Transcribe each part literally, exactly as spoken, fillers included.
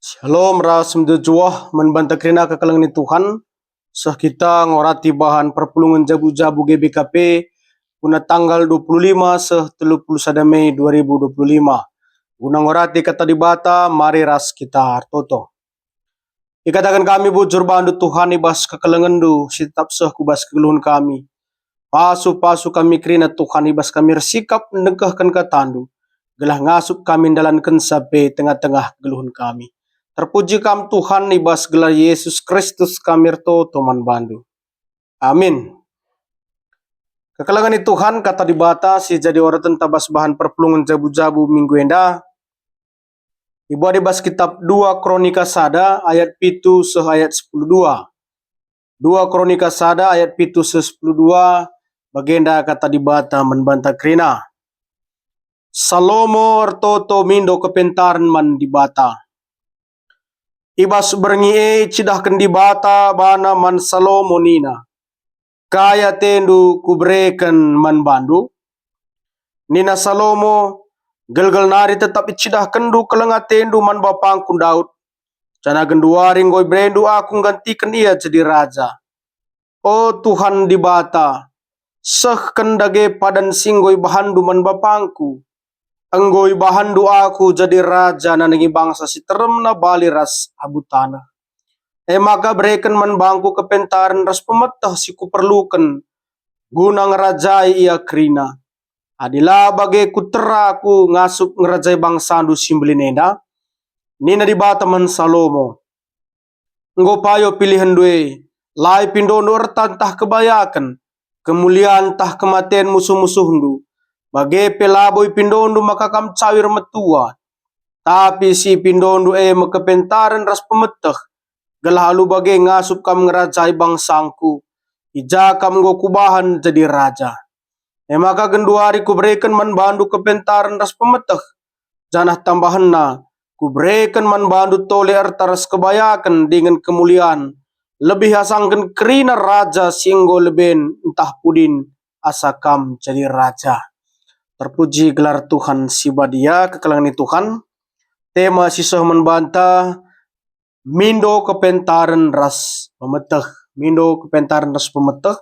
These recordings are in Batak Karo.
Shalom ras mejuah-juah man banta kerina kekelengen Tuhan. Seh kita ngorati bahan perpulungen jabu-jabu G B K P guna tanggal dua puluh lima seh tiga puluh sada Mei dua ribu dua puluh lima. Guna ngorati Kata Dibata, mari ras kita ertoto. Ikataken kami bujur bandu Tuhan i bas kekelengenNdu si tetap seh ku bas kegeluhen kami. Pasu-pasu kami kerina Tuhan i bas kami ersikap ndengkehken KataNdu, gelah ngasup kami ndalankenca pe tengah-tengah kegeluhen kami. Terpuji Kam Tuhan, i bas gelar Yesus Kristus kami ertoto man bandu. Amin. Kekelengen Tuhan, Kata Dibata si jadi oratenta bas bahan perpulungen jabu-jabu minggu enda, ibuat i bas kitap dua Kronika sada ayat pitu seh ayat sepuluh dua. Dua Kronika sada ayat pitu seh sepuluh dua, bagenda Kata Dibata man banta kerina. Salomo ertoto mindo kepentaren man Dibata. I bas berngi e icidahken Dibata bana man Salomo nina, "Kai atendu kubereken man bandu?" Nina Salomo, "Gelgel nari tetap icidahkenndu keleng atendu man bapangku Daud, janah genduari enggo iberendu aku nggantiken ia jadi raja. O Tuhan Dibata, sehken dage padan si enggo ibahanndu man bapangku. Enggo ibahanndu aku jadi raja nandangi bangsa si terem nabali ras abu taneh. E maka bereken man bangku kepentaren ras pemeteh si kuperluken guna ngerajai ia kerina. Adi la bage kutera aku ngasup ngerajai bangsandu si mbelin enda." Nina Dibata man Salomo, "Enggo payo pilihenndu e, la ipindondu erta ntah kebayaken, kemulian ntah kematen musuh-musuhndu. Bage pe labo ipindondu maka kam cawir metua. Tapi si ipindondu e me kepentaren ras pemeteh, gelah alu bage ngasup kam ngerajai bangsangku, i ja kam enggo kubahan jadi raja. E maka genduari kubereken man bandu kepentaren ras pemeteh, janah tambahenna, kubereken man bandu tole erta ras kebayaken dingen kemulian, lebih asangken kerina raja si enggo leben ntah pudin asa kam jadi raja." Terpuji gelar Tuhan si badia, kekelengen Tuhan. Tema si seh man banta, mindo kepentaren ras pemeteh. Mindo kepentaren ras pemeteh.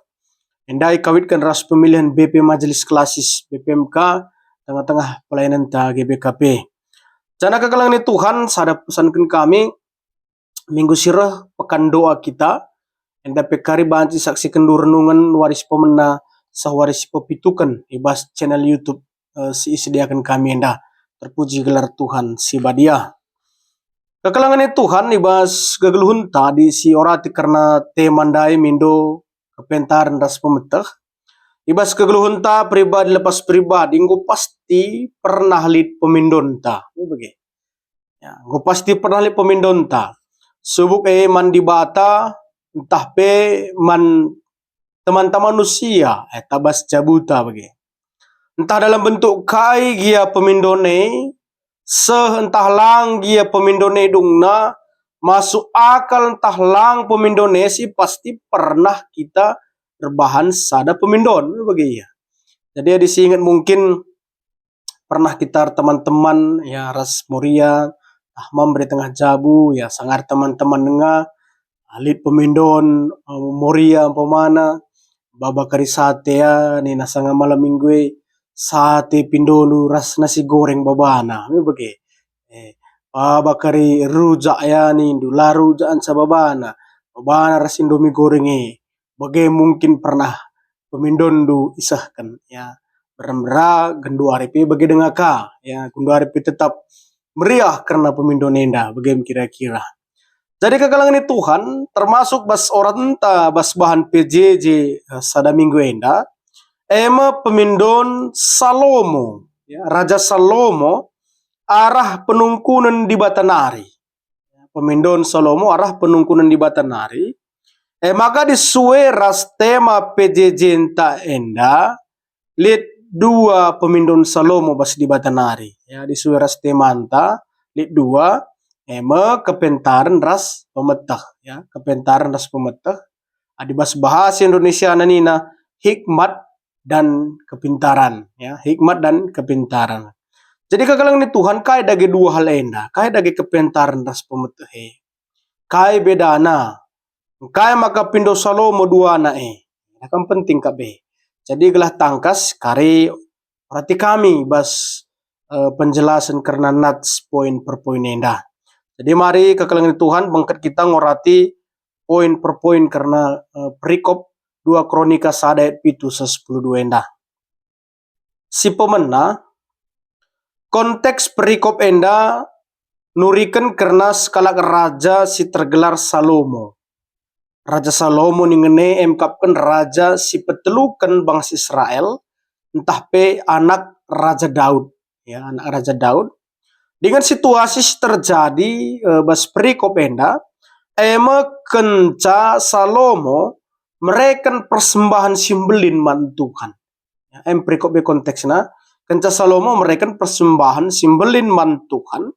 Enda ikawitken ras pemilihan B P Majelis Klasis B P M K tengah-tengah pelayanenta G B K P. Janah kekelengen Tuhan, sada pesanken kami, minggu si reh pekan doa kita, enda pe kari banci saksiken renungen wari si pemena seh wari si pepituken i bas channel YouTube, eh, si isediaken kami enda. Terpuji gelar Tuhan si badia. Kekelengen Tuhan, i bas kegeluhenta adi si orati kerna tema ndai mindo kepentaren ras pemeteh. I bas kegeluhenta pribadi lepas pribadi enggo pasti pernah lit pemindonta. Bage. Ya, enggo pasti pernah lit pemindonta. Subuk e man Dibata, ntah pe man temanta manusia, eh, tabas jabuta bage. Ntah dalam bentuk kai gia pemindon e, seh ntah lang gia pemindon e dungna, masuk akal ntah lang pemindon e, si pasti pernah kita erbahan sada pemindon, bage ia. Jadi, adi si inget mungkin pernah kita teman-teman, ya, ras Moria, ah, mam beri tengah jabu, ya, sanga teman-teman denga, ah, lit pemindon, eh, Moria umpamana, baba kari sate, ya, nina sanga malam minggu e, "Sate pindondu ras nasi goreng babana," me bage. Eh, baba kari rujak, ya, nindu, "La rujak anca babana, babana ras indomie goreng e." Bage mungkin pernah pemindonndu isehken, ya. Bernam ra genduari pe bage denga ka, ya, genduari pe tetap meriah kerna pemindon enda, bage me kira-kira. Jadi kekelengen Tuhan, termasuk bas oranta, bas bahan P J J, eh, sada minggu enda, e me pemindon Salomo, ya, Raja Salomo arah penungkunen Dibata nari. Pemindon Salomo arah penungkunen Dibata nari. E maka disue ras tema P J J-nta enda, lit dua pemindon Salomo bas Dibata nari. Ya, disue ras temanta, lit dua, e me kepentaren ras pemeteh, ya, kepentaren ras pemeteh. Adi bas bahasa Indonesia nina hikmat dan kepintaran, ya, hikmat dan kepintaran. Jadi kekelengen ni Tuhan, kai dage dua hal enda? Kai dage kepentaren ras pemeteh e? Kai bedana? Kai maka pindo Salomo duana e? Enda kan penting kap e. Jadi gelah tangkas kari orati kami bas, eh, penjelasen kerna nats poin per poin enda. Jadi mari kekelengen ni Tuhan, bengket kita ngorati poin per poin kerna, eh, perikop dua Kronika sada ayat pitu seh sepuluh dua enda. Si pemena, konteks perikop enda nuriken kerna sekalak raja si tergelar Salomo. Raja Salomo ningen e emkapken raja si peteluken bangsa Israel, ntah pe anak Raja Daud, ya, anak Raja Daud. Dengan situasi si terjadi, eh, bas perikop enda, e me kenca Salomo mereken persembahen si mbelin man Tuhan. Ya, em perikop e konteksna, kenca Salomo mereken persembahen si mbelin man Tuhan,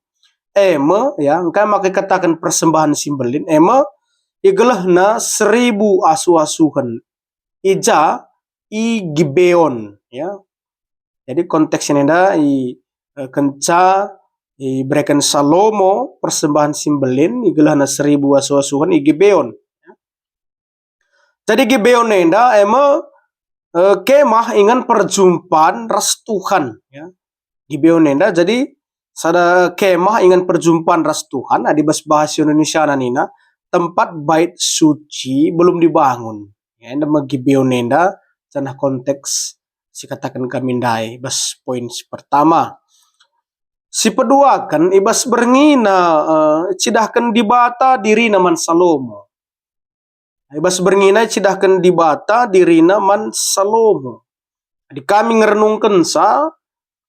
e me, ya, engkai maka ikataken persembahen si mbelin, e me igelehna seribu asuh-asuhen. I ja? I Gibeon, ya. Jadi konteks enda i, eh, kenca ibereken Salomo persembahen si mbelin, igelehna seribu asuh-asuhen i Gibeon. Jadi Gibeon enda e me, eh, kemah ingan perjumpan ras Tuhan, ya. Gibeon enda jadi sada kemah ingan perjumpan ras Tuhan, adi bas bahasa Indonesia nina tempat bait suci belum dibangun. Ya, enda me Gibeon enda, janah konteks si kataken kami ndai bas poin si pertama. Si peduaken, i bas berngina, eh, cidahken Dibata dirina man Salomo. I bas berngina cidahken Dibata dirina man Salomo. Adi kami ngerenungkenca,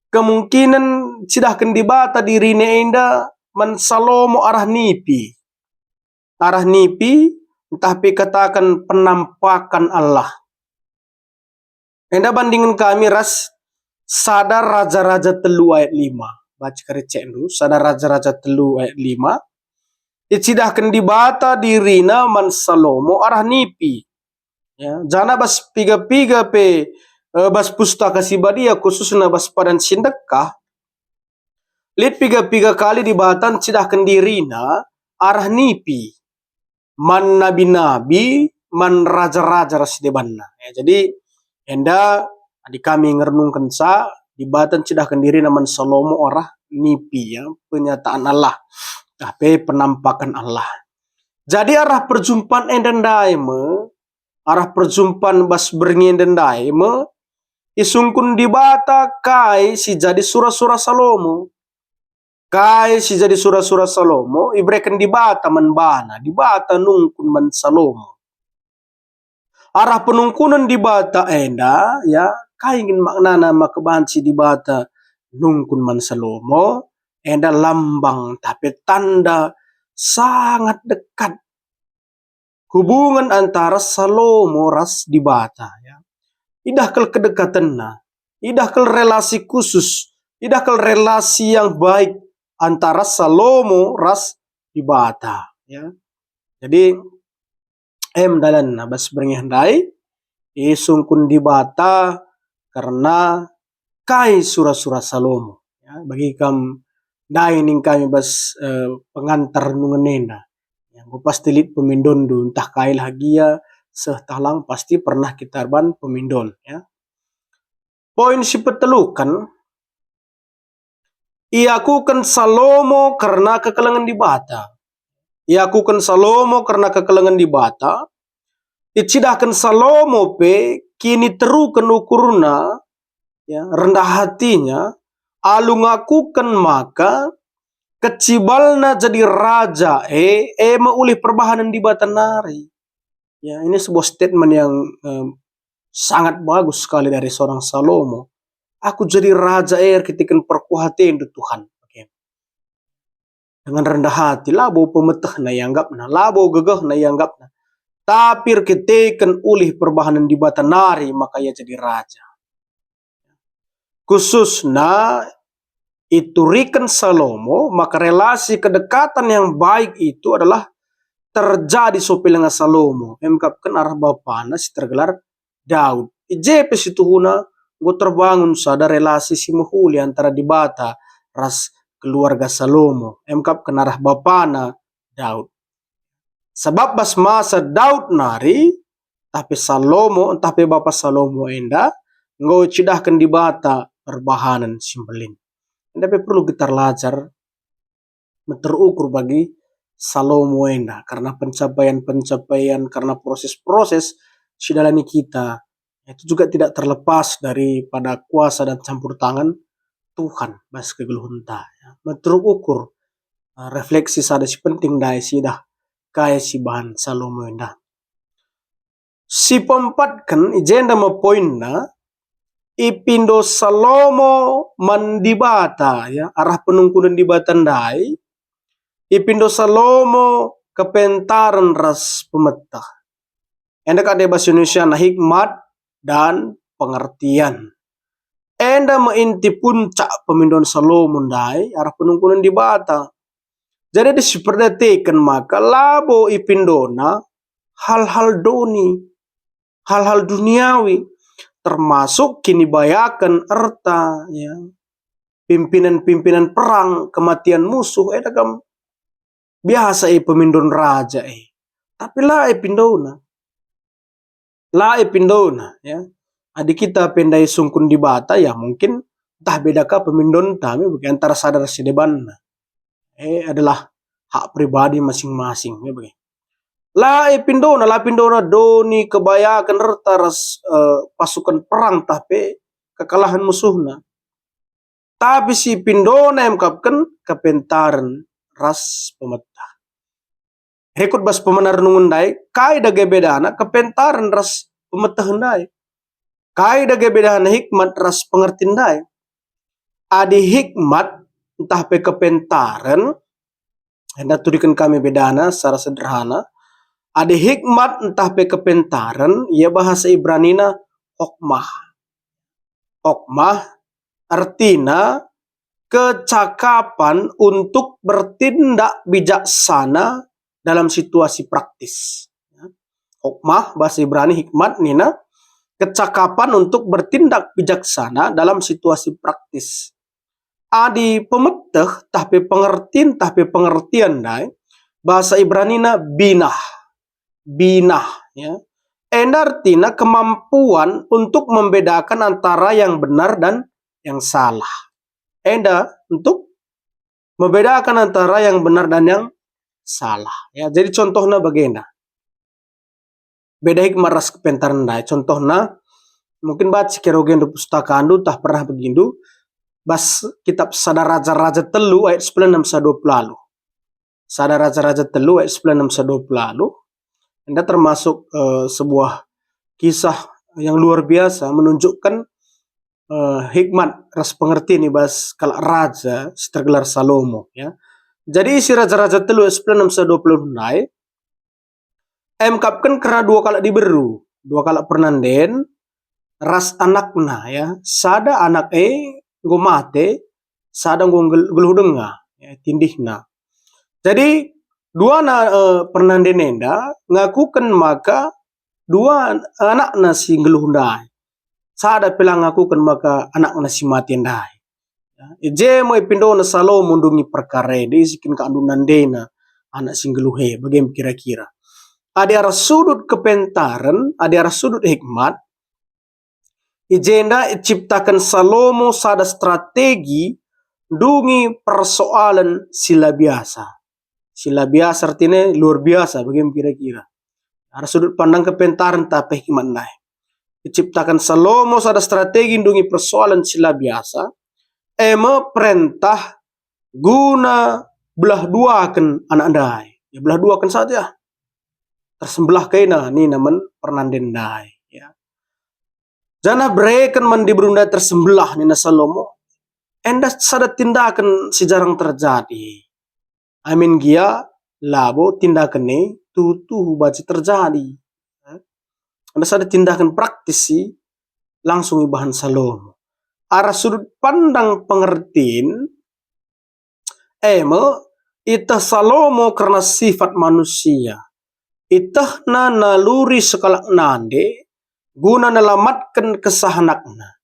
kemungkinen cidahken Dibata dirina enda man Salomo arah nipi. Arah nipi, ntah pe kataken penampaken Allah. Enda bandingen kami ras sada Raja-Raja telu ayat lima. Baca kari cekndu, sada Raja-Raja telu ayat lima. Icidahken Dibata dirina man Salomo arah nipi. Ya, janah bas piga-piga pe, eh, bas Pustaka Si Badia, khususna bas Padan Si Ndekah, lit piga-piga kali Dibata ncidahken dirina arah nipi man nabi-nabi, man raja-raja ras debanna. Ya, jadi enda adi kami ngerenungkenca, Dibata ncidahken dirina man Salomo arah nipi, ya, penyataan Allah, tah pe penampaken Allah. Jadi arah perjumpan enda ndai me, arah perjumpan bas berngi enda ndai me, isungkun Dibata kai si jadi sura-sura Salomo. Kai si jadi sura-sura Salomo ibereken Dibata man bana, Dibata nungkun man Salomo. Arah penungkunen Dibata enda, ya, kai nge maknana maka banci Dibata nungkun man Salomo, enda lambang, tapi tanda sangat dekat hubungen antara Salomo ras Dibata, ya. Idah kal kedekatenna, idah kal relasi khusus, idah kal relasi yang baik antara Salomo ras Dibata, ya. Jadi, em dalanna bas berngi ndai, isungkun Dibata kerna kai sura-sura Salomo. Ya, bagi kam ndai ning kami bas, eh, pengantar renungen enda. Ya, enggo pasti lit pemindonndu, ntah kai lah gia, seh tah lang, pasti pernah kita erban pemindon, ya. Poin si peteluken, iakuken Salomo kerna kekelengen Dibata. Iakuken Salomo kerna kekelengen Dibata, icidahken Salomo pe kiniteruken ukurna, ya, rendah hatinya, alu ngakuken maka kecibalna jadi raja e, e me ulih perbahanen Dibata nari. Ya, ini sebuah statement yang, em, sangat bagus sekali dari seorang Salomo. "Aku jadi raja e erkiteken perkuah atendu, Tuhan." Oke. Dengan rendah hati, labo pemetehna ianggapna, labo gegehna ianggapna, tapi erkiteken ulih perbahanen Dibata nari maka ia jadi raja. Khususna ituriken Salomo maka relasi kedekatan yang baik itu adalah terjadi sope lenga Salomo, emkapken arah bapana si tergelar Daud. I je pe situhuna enggo terbangun sada relasi si mehuli antara Dibata ras keluarga Salomo, emkap ken arah bapana Daud. Sabap bas masa Daud nari, ntah pe Salomo, ntah pe bapa Salomo enda, enggo icidahken Dibata perbahanen si mbelin. Enda pe perlu kita erlajar, meteruk ukur bagi Salomo enda, karena pencapaian-pencapaian, karena proses-proses si dalani kita, itu juga tidak terlepas daripada kuasa dan campur tangan Tuhan bas kegeluhenta, ya. Meteruk ukur, eh, refleksi sada si penting ndai si idah kai si ibahan Salomo enda. Si peempatken, i jenda me poinna, ipindo Salomo man Dibata, ya, arah penungkunen Dibata ndai, ipindo Salomo kepentaren ras pemeteh. Enda kade bas Indonesiana hikmat dan pengertian. Enda me inti puncak pemindon Salomo ndai arah penungkunen Dibata. Jadi, adi siperdiateken maka labo ipindona hal-hal doni, hal-hal duniawi, termasuk kinibayaken erta, ya, pimpinan-pimpinan perang, kematian musuh, enda kam biasa e pemindon raja e. Tapi la ipindona. La ipindona, ya. Adi kita pe ndai sungkun Dibata, ya mungkin ntah beda ka pemindonta me bage antara sada ras si debanna. E adalah hak pribadi masing-masing, ya bage. La ipindona, la pindona doni, kebayaken, erta ras, eh, pasukan perang ntah pe kekalahen musuhna. Tapi si ipindona emkapken kepentaren ras pemeteh. Rikut bas pemena renungen ndai, kai dage bedana kepentaren ras pemeteh ndai? Kai dage bedana hikmat ras pengertin ndai? Adi hikmat ntah pe kepentaren, enda turiken kami bedana secara sederhana. Adi hikmat ntah pe kepentaren, ia bahasa Ibranina hokmah. Hokmah ertina kecakapan untuk bertindak bijaksana dalam situasi praktis. Hokmah, bahasa Ibrani hikmat nina, kecakapan untuk bertindak bijaksana dalam situasi praktis. Adi pemeteh, tah pe pengertin, tah pe pengertian ndai, bahasa Ibranina binah. Binah, ya. Enda ertina kemampuan untuk membedakan antara yang benar dan yang salah. Enda untuk membedakan antara yang benar dan yang salah. Ya, jadi contohna bagenda. Beda hikmat ras kepentaren ndai. Contohna, mungkin baca kira ugendu pustakandu, tah pernah begindu, bas kitab Sada Raja-Raja telu ayat sepuluh enam sada dua puluh lalu. Sada Raja-Raja telu ayat sepuluh enam sada dua puluh lalu. Enda termasuk, eh, sebuah kisah yang luar biasa, menunjukkan, eh, hikmat ras pengertian i bas kalak raja si tergelar Salomo, ya. Jadi isi Raja-Raja telu ayat sepuluh enam sada dua puluh ndai, emkapken kerna dua kalak diberu, dua kalak pernanden, ras anakna, ya. Sada anak e enggo mate, sada enggo ngel-, nggeluh denga, ya, tindihna. Jadi, duana, eh, pernanden enda ngakuken maka dua anakna si nggeluh ndai. Sada pe la ngakuken maka anakna si mate ndai. Ya, i je me ipindona Salomo ndungi perkara enda, ise kin kak ndu nandena anak si nggeluh e, bage me kira-kira. Adi arah sudut kepentaren, adi arah sudut hikmat, i jenda iciptaken Salomo sada strategi ndungi persoalen si la biasa. Si la biasa artina luar biasa, bage me kira-kira. Arah sudut pandang kepentaren tah pe hikmat ndai. Iciptaken Salomo sada strategi ndungi persoalen si la biasa, e me perentah guna belah duaken anak ndai. Ya, belah duaken saja. Tersembelah kena nina man pernanden ndai, ya. Janah bereken man diberu ndai tersembelah nina Salomo. Enda sada tindaken si jarang terjadi. Amin gia labo tindaken e tuhu-tuhu banci terjadi. Enda sada tindaken praktis si langsung ibahan Salomo. Arah sudut pandang pengertin, e me, iteh Salomo kerna sifat manusia. Itehna naluri sekalak nande guna nelamatken kesah anakna.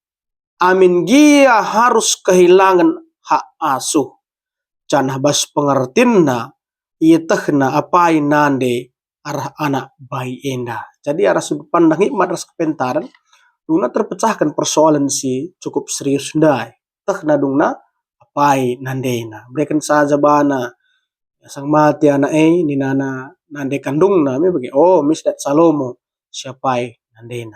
Amin gia harus kehilangen hak asuh. Janah bas pengertinna, ietehna apai nande arah anak bayi enda. Jadi arah sudut pandang hikmat ras kepentaren, dungna terpecahken persoalen si cukup serius ndai. Tehna dungna apai nandena. Bereken saja bana. Asang mate anak e, ninana nande kandungna me bage, "Oh, mis dat Salomo, si apai nandena."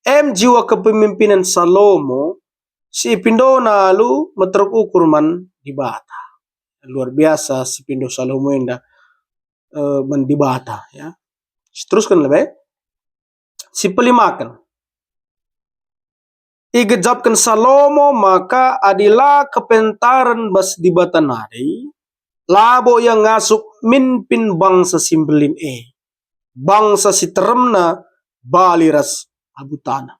Em jiwa kepemimpinan Salomo si ipindona alu meteruk ukur man Dibata. Luar biasa si pindo Salomo enda, eh, man Dibata, ya. Terusken lebe. Si pelimaken. Igejapken Salomo maka adi la kepentaren bas Dibata nari, labo ia ngasup mimpin bangsa si mbelin e, bangsa si teremna bali ras abu taneh.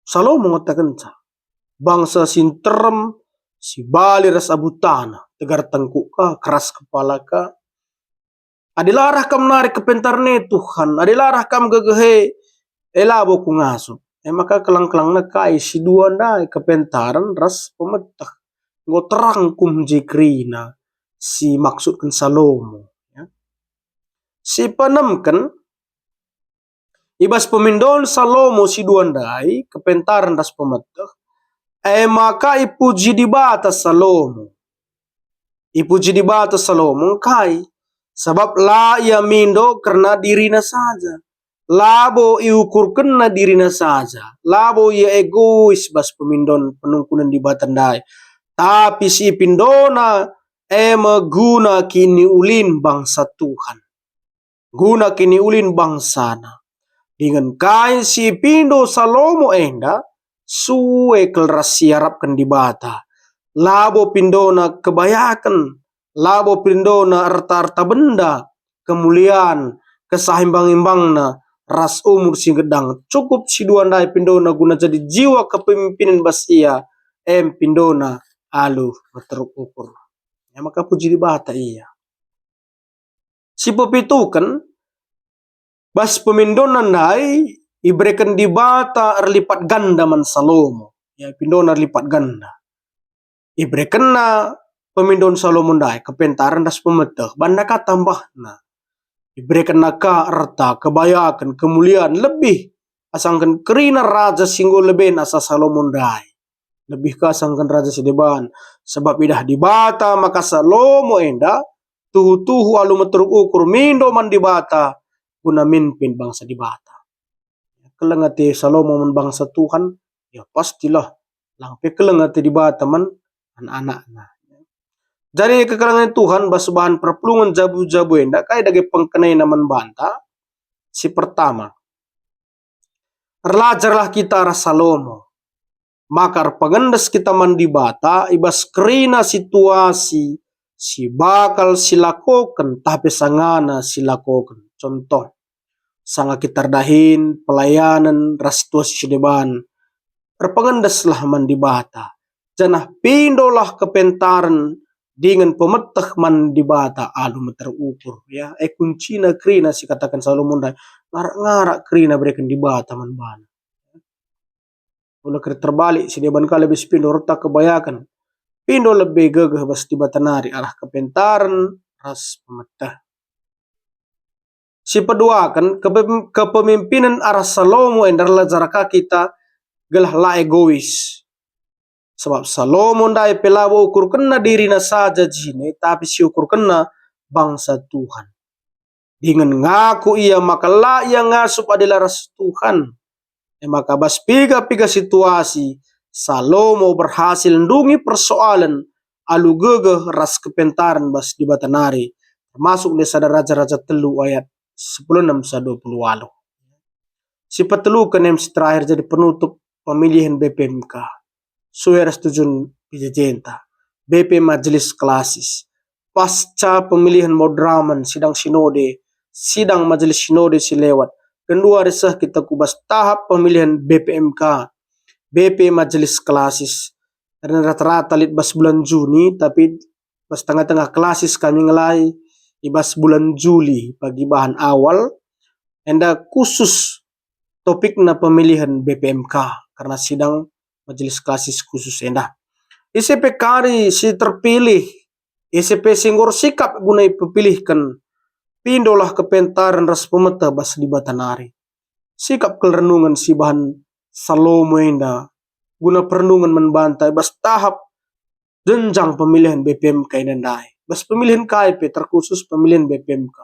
Salomo ngatakenca, bangsa si nterem, si bali ras abu taneh, tegar tengkuk ka, keras kepala ka. Adi la arah kam nari kepentaren e, Tuhan, adi la arah kam gegeh e, e labo kungasup. E maka kelang-kelangna kai si dua ndai, kepentaren ras pemeteh. Enggo terang kum je kerina si maksudken Salomo, ya. Si penemken, i bas pemindon Salomo si dua ndai, kepentaren ras pemeteh, e maka ipuji Dibata Salomo. Ipuji Dibata Salomo kai? Sabap la ia mindo kerna dirina saja. Labo iukurkenna dirina saja. Labo ia egois bas pemindon penungkunen Dibata ndai. Tapi si ipindona e me guna kiniulin bangsa Tuhan. Guna kiniulin bangsana. Dingen kai si ipindo Salomo enda, sue kal ras si iarapken Dibata. Labo pindona kebayaken, labo pindona erta-erta benda, kemulian, kesah imbang-imbangna, ras umur si ngedang. Cukup si dua ndai pindona guna jadi jiwa kepemimpinan bas ia, em pindona alu meteruk ukur. E maka puji Dibata ia. Si pepituken, bas pemindonna ndai ibereken Dibata erlipat ganda man Salomo. Ya, pindona erlipat ganda. IberekenNa pemindon Salomo ndai kepentaren ras pemeteh, banna ka tambahna. IberekenNa ka erta, kebayaken, kemulian, lebih asangken kerina raja si enggo leben asa Salomo ndai. Lebih ka asangken raja si deban, sabap idah Dibata maka Salomo enda tuhu-tuhu alu meteruk ukur mindo man Dibata guna mimpin bangsa Dibata. Keleng ate Salomo man bangsa Tuhan, ya pastilah lang pe keleng ate Dibata man anak-anakNa. Jadi kekelengen Tuhan bas bahan perpulungen jabu-jabu enda, kai dage pengkenaina man banta? Si pertama, erlajarlah kita ras Salomo, maka erpengendes kita man Dibata i bas kerina situasi si bakal silakoken tah pe sangana silakoken. Contoh, sanga kita erdahin, pelayanen, ras situasi si deban, erpengendeslah man Dibata, janah pindolah kepentaren dingen pemeteh man Dibata alu meteruk ukur, ya. E kuncina kerina si kataken Salomo ndai, ngarak-ngarak kerina bereken Dibata man bana. Ula kari terbalik, si deban ka lebe si pindo erta kebayaken. Pindo lebe gegeh bas Dibata nari arah kepentaren ras pemeteh. Si peduaken, kepem-, kepemimpinen arah Salomo enda erlajar ka kita gelah la egois. Sabap Salomo ndai pe labo ukurkenna dirina saja jine, tapi siukurkenna bangsa Tuhan. Dingen ngaku ia maka la ia ngasup adi la ras Tuhan. E maka bas piga-piga situasi, Salomo berhasil ndungi persoalen alu gegeh ras kepentaren bas Dibata nari, termasuk nde sada Raja-Raja telu ayat sepuluh enam sampai dua puluh waluh. Si peteluken em si terakhir jadi penutup pemilihan B P M K. Sue ras tujun P J J-nta, B P Majelis Klasis. Pasca pemilihan Maud Ramen, sidang sinode, sidang Majelis Sinode si lewat, genduari seh kita ku bas tahap pemilihan B P M K, B P Majelis Klasis. Karena rata-rata lit bas bulan Juni, tapi bas tengah-tengah klasis kami ngelai i bas bulan Juli bagi bahan awal, enda khusus topikna pemilihan B P M K karena sidang Majelis Klasis khusus enda. Ise pe kari si terpilih, ise pe si enggo ersikap guna ipepilihken, pindolah kepentaren ras pemeteh bas Dibata nari. Sikap kal renungen si bahan Salomo enda guna perenungen man banta i bas tahap jenjang pemilihen B P M K enda ndai, bas pemilihen kai pe, terkhusus pemilihen B P M K.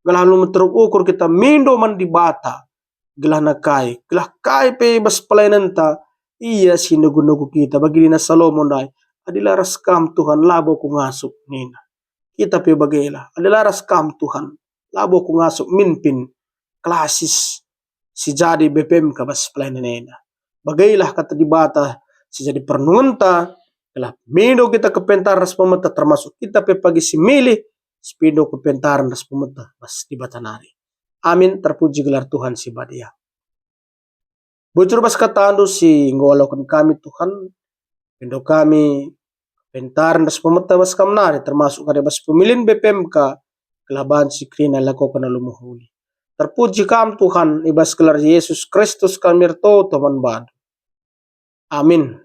Gelah alu meteruk ukur kita mindo man Dibata, gelahna kai, gelah kai pe bas pelayanenta, Ia si negu-negu kita. Bagi nina Salomo ndai, "Adi la ras Kam, Tuhan, labo kungasup," nina. Kita pe bagela, "Adi la ras Kam, Tuhan, labo kungasup mimpin klasis si jadi B P M K bas pelayanan enda." Bagailah kata Dibata si jadi perenungenta, gelah mindo kita kepentaren ras pemeteh, termasuk kita pe pagi si milih, si pindo kepentaren ras pemeteh bas Dibata nari. Amin, terpuji gelar Tuhan si badia. Bujur bas katandu si enggo aloken kami, Tuhan, pindo kami kepentaren ras pemeteh bas Kam nari, termasuk kari bas pemilihen B P M K, gelah banci kerina ilakoken alu mehuli. Terpuji Kam, Tuhan, i bas gelar Yesus Kristus kami ertoto man Bandu. Amin.